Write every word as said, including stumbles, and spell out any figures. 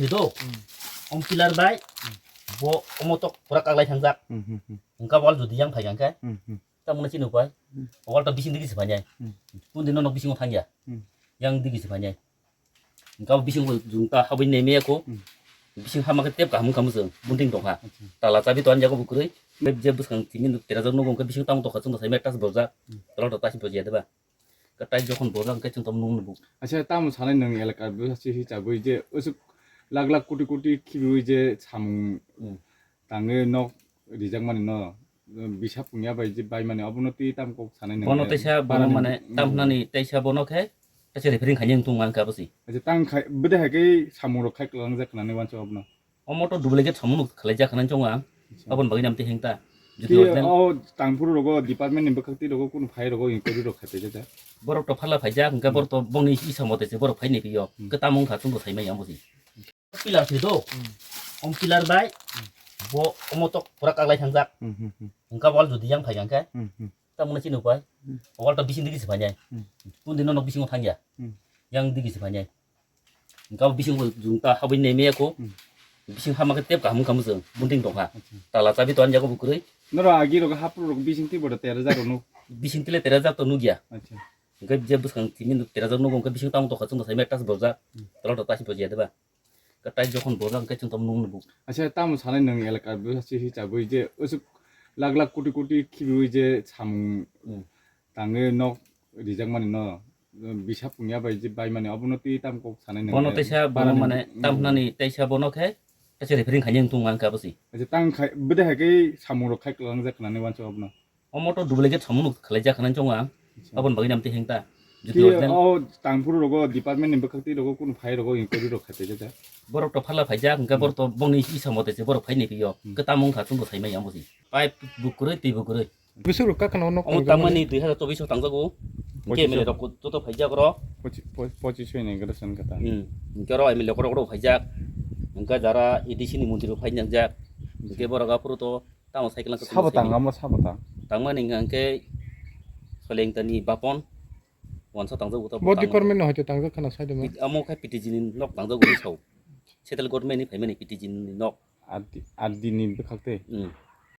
Do. Hmm. Om pillar bai. Hmm. Bo omotok pura kaglai thangjak. Hmm, hmm, hmm. Engka wall jodi yang phai kangkhe. Hmm, hmm. Tamungna chini upai. Hmm. Wall to bising digi se phainai. Hmm. Tun dino nok bisingo thangya. Hmm. Yang digi se phainai. Engka bising bo jung ta habwi nei meya ko. Hmm. Bising hama khe tep kaham kaham se bunting tongkha. Acha. Tala chabi to anjago bukrui. Hmm. Je bwskang timi terajak nogo engka bising tamo tokha chwng sai me tas borjak. Hmm. Tala to tasi bojiya deba. Katai jokhon bojak khe chwng tamo nung nugo. Acha, tamo sanai nwng elaka bo si hi chabwi je usuk lak lak koti koti khibiwi je samung Hmm. tangwi nok rijakmani no, bisa pungya bai je baimani obono twi tamo kok sanai nwng Bono le teisa bono barani mane Hmm. tamhnani teisa bono khe teisa referring khainai wng tong ang khe abosi. Acha, tang khai bwdai hai khe samung rok khai kwlangjak khnani wansa obono. Omo to duplicate samung nuk khlai jak khanani chong ang. Acha. Aboni bagwi nam tei hengta. Jodi Ki original o tangphuru rogo department ni bwkhak twi rogo kunu phai rogo inquiry rok khatai jata. Borok to phala phaijak, hwnkhe Hmm. borok to bongni isa mote se borok phai ni phio. Hmm. Khe tamo wngkha chwngbo sai maya bosi. Pillar se do. Hmm. Om pillar bai. Hmm. Bo omo tok pura kaglai thangjak. Hmm, hmm, hmm. Wngkha wall jodi yang phai kangkhe. Hmm, hmm. Tamungna chini upai. Hmm. Wall to bising digi se phainai. Hmm. Tun dino nok bisingo thangya. Hmm. Yang digi se phainai. Engka bising bo jung ta habwi nei meya ko. Hmm. Bising hama khe tep kaham kaham se bunting tongkha. Acha. Tala chabi to anjago bukrui. Noro agi rok hapru rok bising twi boda terajak rok nuk. Bising tile terajak to nukya. Acha. Engka je bwskang timi terajak nugo engka bising tamo tokha chwng sai me tas borjak. Hmm. Tala to tasi bojiya deba. Katai jokhon bojak engka chwng tamo nung nugo. Acha, tamo sanai nwng elaka bo si hi chabwi je usuk lak lak koti koti khibiwi je samung Hmm. tangwi nok rijakmani no, bisa pungya bai je baimani obono twi tamo kok sanai nwng Bono le teisa bono barani mane Hmm. tamhnani teisa bono khe teisa referring khainai wng tong ang khe abosi. Acha, tang khai bwdai hai khe samung rok khai kwlangjak khnani wansa obono. Omo to duplicate samung nuk khlai jak khnani chong ang. Acha. Aboni bagwi nam tei hengta. Jodi Ki original o tangphuru rogo department ni bwkhak twi rogo kunu phai rogo inquiry rok khatai jata. Borok to phala phaijak, hwnkhe Hmm. borok to bongni isa mote se borok phai ni phio. Hmm. Khe tamo wngkha chwngbo sai maya bosi. Pipe bukrui, twi bukrui. Bwswk rok kakano nok Omo tangjakmani? Tangmani dui hazar chobbish o tangjago. Hwnkhe Pochish o. M L A rok joto phaijak oro. Pochi-, po-, pochish o inauguration kata. Hmm. Hwnkhe oro M L A korok rok phaijak. Hwnkhe jara A D C ni montri rok phai nangjak. Hwnkhe borok aphuru to tamo cycle ang Sabo tang, amo sabo tang. Tangmani hwnkhe Solengtani Bapon wansa tangjago ta Bo tangmani. Department no hoite tangjak khana sai de ma. Pit-, amo khe P T G ni nok tangjago ni sao. Central government ni phaimani P T G ni nok. Adi, adi ni bwkhak tei. Hmm.